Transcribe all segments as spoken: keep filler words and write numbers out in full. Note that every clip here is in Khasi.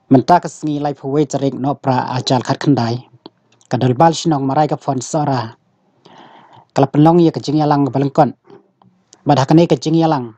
Mynta ka sngi laiphew wei tarik Nohprah arhajar khatkhyndai, ka Dorbar Shnong Maraikaphon Sohra ka la pynlong ïa ka jingïalang ba lyngkot. Bad ha kane ka jingïalang,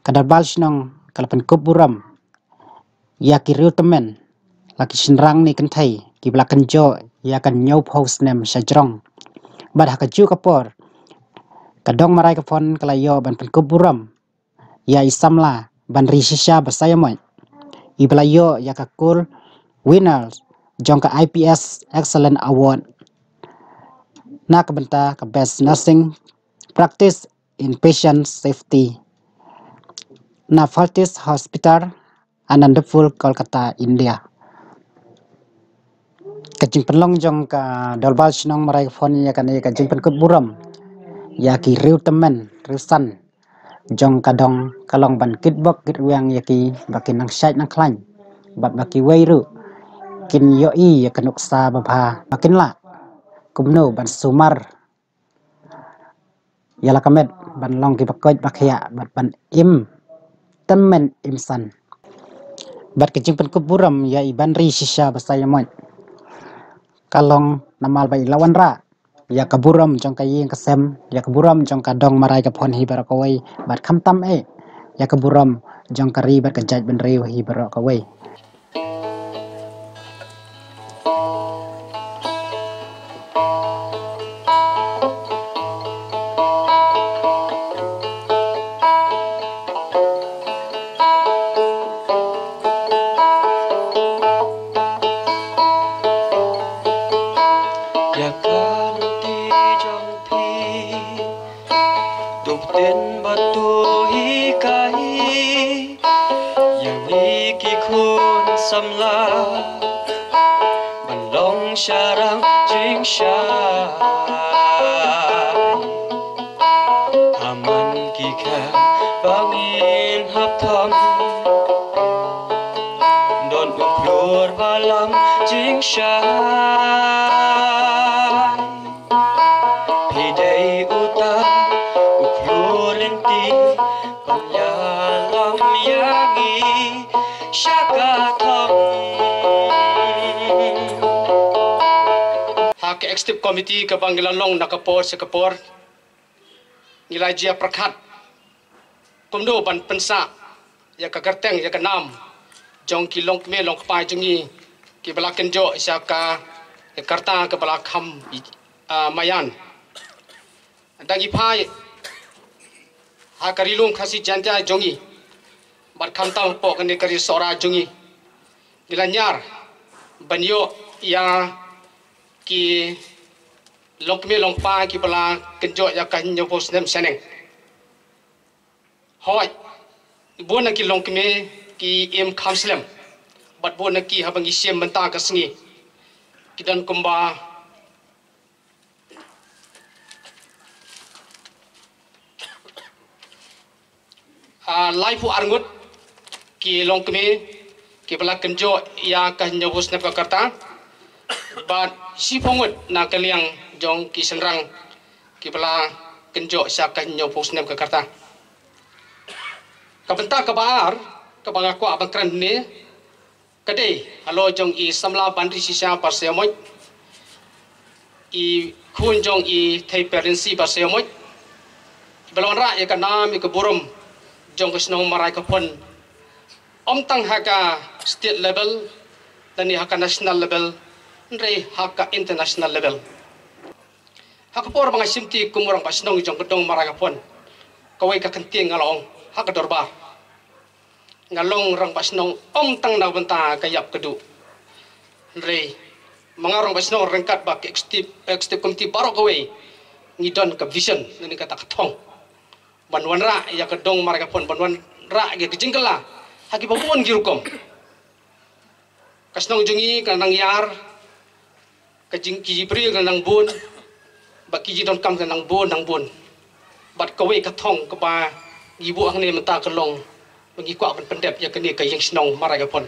ka Dorbar Shnong ka la pynkup burom ïa ki riew tymmen, la ki shynrang ne kynthei kiba la kynjoh ïa ka hynñiewphew snem sha jrong. Bad ha kajuh ka por, ka dong Maraikaphon ka la ïoh ban pynkup burom ïa i samla Banri Shisha Basaiawmoit, iba la ïoh ïa ka Gold Winner jong ka I P S Excellent Award na ka bynta ka Best Nursing Practice in Patient Safety na Fortis Hospital, Anandapur, Kolkata, India. Ka jingpynlong jong ka Dorbar Shnong Maraikaphon ïa kane ka jingpynkup burom ïa ki riew tymmen, riew san jong ka dong, ka long ban kitbok kitrwiang ïa ki ba kin nang shait nang khlaiñ, bad ba kiwei ruh kin ïohi ïa ka nuksa babha ba kin lah kumno ban sumar ïa la ka met ban long kiba koit ba khiah bad ban im tymmen im san. Bad ka jingpynkup burom ïa i Banri Shisha Basaiawmoit ka long namar ba i la wanrah ïa ka burom jong ka ïing ka sem, ïa ka burom jong ka dong Maraikaphon hi baroh kawei, bad khamtam eh ïa ka burom jong ka ri bad ka jaitbynriew hi baroh kawei. Ïa ka lynti jong phi, to pynbeit to hikai ïa ngi ki khun samla ban long sharang jingshai. Ha man ki kha ba ngin hap thom, don u khlur ba lam jingshai. Phi dei uta u khlur lynti ban ïalam ïa ngi sha ka thong. Ha ka executive committee kaba ngi la long na ka por sha ka por, ngi la jia pyrkhat kumno ban pynsah ïa ka kyrteng ïa ka nam jong ki longkmie longkpa jong ngi kiba la kynjoh sha ka, ïa ka rta kaba la kham, ah, maïan. Dang ïa phai ha ka Ri Lum Khasi Jaiñtia jong ngi bad khamtam hapoh kane ka ri Sohra jong ngi, ngi la ñiar ban ïoh ïa ki longkmie longkpa kiba la kynjoh ïa ka hynñiewphew snem shaneng. Hooid, bun na ki longkmie ki im kham slem, bad bun na ki haba ngi shim mynta ka sngi ki don kumba ah, laiphew arngut ki longkmie kiba la kynjoh ïa ka hynñiewphew snem ka rta, bad shiphew ngut na ka liang jong ki shynrang kiba la kynjoh sha ka hynñiewphew snem ka rta. Ka bynta kaba ar kaba nga kwah ban kren hangne, ka dei halor jong i samla Banri Shisha Basaiawmoit, i khun jong i Theiperensi Basaiawmoit, ba la wanrah ïa ka nam ïa ka burom jong ka shnong Maraikaphon, ym tang ha ka state level lane ha ka national level, hynrei ha ka international level. Ha ka por ba nga shimti kum u rangbah shnong jong ka dong Maraikaphon, kawei ka ktien nga la ong ha ka dorbar. Nga long rangbah shnong ym tang na bynta ka ïap ka duh, hynrei ma nga rangbah shnong ryngkat bad ka executive, executive committee baroh kawei, ngi don ka vision lane kata ka thong ban wanrah ïa ka dong Maraikaphon, ban wanrah ïa ka jingkylla ha kiba bun ki rukom. Ka shnong jong ngi ka nang ïar, ka jing, ki jingbriew ka nang bun, bad ki jingdonkam ka nang bun nang bun. Bad kawei ka thong kaba ngi buh hangne mynta ka long ba ngi kwah ban pyndep ïa kane ka ïing shnong Maraikaphon.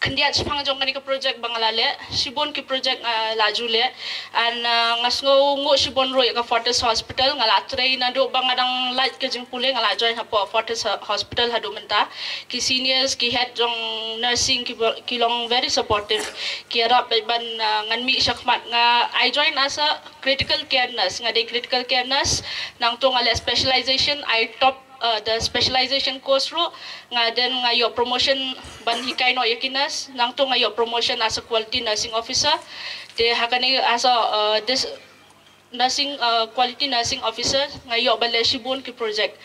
khyndiat shaphang jong kane ka project ba nga la leh, shibun ki project nga la ju leh. And uh, nga sngew nguh shibun ruh ïa ka Fortis Hospital, nga la trei naduh ba nga dang lait ka jingpule, nga la join hapoh Fortis Ho- Hospital haduh mynta. Ki seniors, ki head jong nursing, ki, ba- ki long very supportive. Ki ïarap bad ban uh, ngan mih shakhmat. Nga I join as a critical care nurse, nga dei critical care nurse, nangta nga leh specialization, I top uh, the specialization course ruh, nga then nga ïoh promotion ban hikai noh ïa ki nurse, nangta nga ïoh promotion as a quality nursing officer. Te ha kane as a uh, this nursing uh, quality nursing officer nga ïoh ban leh shibun ki project.